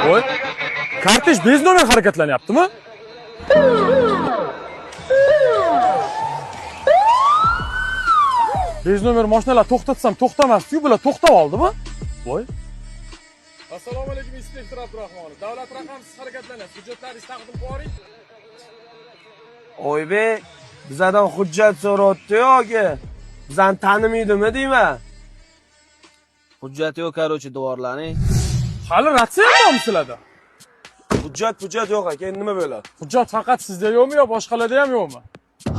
Voy. Kortej bez nomer harakatlanyaptimi? Bez nomer mashinalar to'xtatsam to'xtamasdi-yu, bular to'xtab oldimi? Voy. Assalomu alaykum, inspektor Abdurahmonov. Davlat raqamsiz harakatlanasiz. Hujjatlaringizni taqdim qilib yuboring. Oybek, bizadan hujjat so'rayapti yoki bizani tanimaydimi deyman. Hujjat yo'q, короче, devorlarning. Hali ratsiya bormi sizlarda? Hujjat hujjat yo'q aka, endi nima bo'ladi? Hujjat faqat sizda yo'qmi yo boshqalarda ham yo'qmi?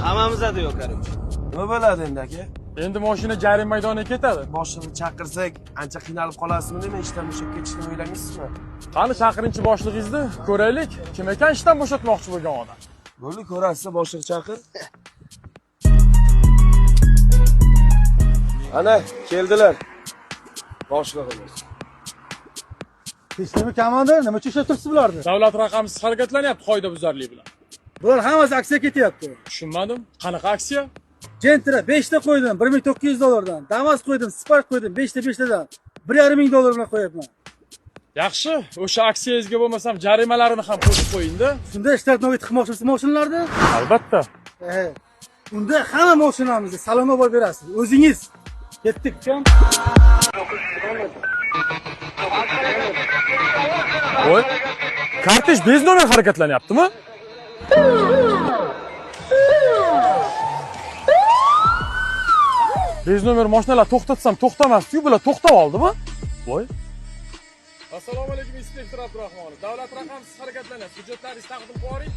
Hammamizda yo'q, короче. Nima bo'ladi endi aka? Endi mashina jarima maydoniga ketadi. Boshlig'ini chaqirsak, ancha qiynalib qolasizmi nima ishdan bo'shab ketishni o'ylamaysizmi? Qani chaqiringchi boshlig'ingizni, ko'raylik, kim ekan ishdan bo'shatmoqchi bo'lgan odam. Bo'ldi, ko'rasiz, boshliq chaqir. Ana, keldilar. Boshlig'imiz. Hech nima komandir, nima uchun ishlab turibsiz bularni? Davlat raqamsiz harakatlanyapti qoidabuzarlik bilan. Bular hammasi aksiya ketyapti. Tushunmadim. Qanaqa aksiya? Gentra 5 ta qo'ydim 1900 dollardan. Damas qo'ydim, Spark qo'ydim 5 ta 5 tadan. 1500 dollar bilan qo'yapman. Yaxshi, o'sha aksiyangizga bo'lmasam jarimalarini ham qo'shib qo'ying-da. Shunda ishlatmaga tiqmoqchisiz mashinalarni? Albatta. Ehe. Unda hamma mashinamizni salonga borib berasiz. O'zingiz. Ketdik, ukam. Voy. Kortej bez nomer harakatlanyaptimi? Bez nomer mashinalar to'xtatsam to'xtamasdi-yu, bular to'xtab oldimi? Voy. Assalomu alaykum, inspektor Abdurahmonov. Davlat raqamsiz harakatlanasiz. Hujjatlaringizni taqdim qilib yuboring.